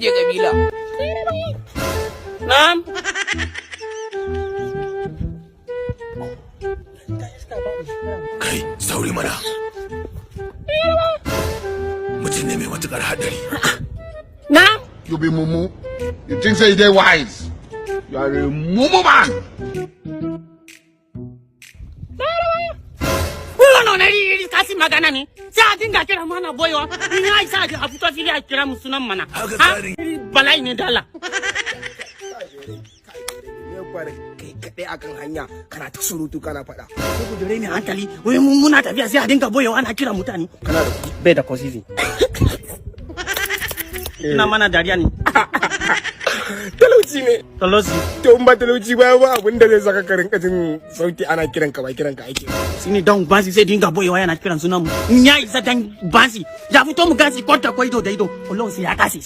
Je kabila. Na'am. Kai, sauri mana. Mutum ne mai matukar hadari. Na'am. You be mumu. You think say you dey wise. You are a mumu man. Wannan wani iri kasi magana ne. Sai a dinga kira mana boyewa. In ya isa a fito fili a kira mu sunan mana. Haka Ha? tsarin. Bala'i ne dala. Ne fara kai kaɗai akan hanya kana ta surutu kana faɗa. Ko ku dore ni hankali. Wai mun muna tafiya sai a dinga boyewa ana kira mutane. Kana da kuɗi? Bai da kosisi. Ina mana dariya ne. Talauci ne. Tolosi. To, in ba talauci ba, ba abin da zai saka ka rinka jin sauti ana kiran ka, ba kiran ka ake. Sini dan basi sai dinga boyewa yana kiran sunan mu. In ya isa dan basi ya fito mu gasi kwata ko ido da ido. Olohun sai ya kasi.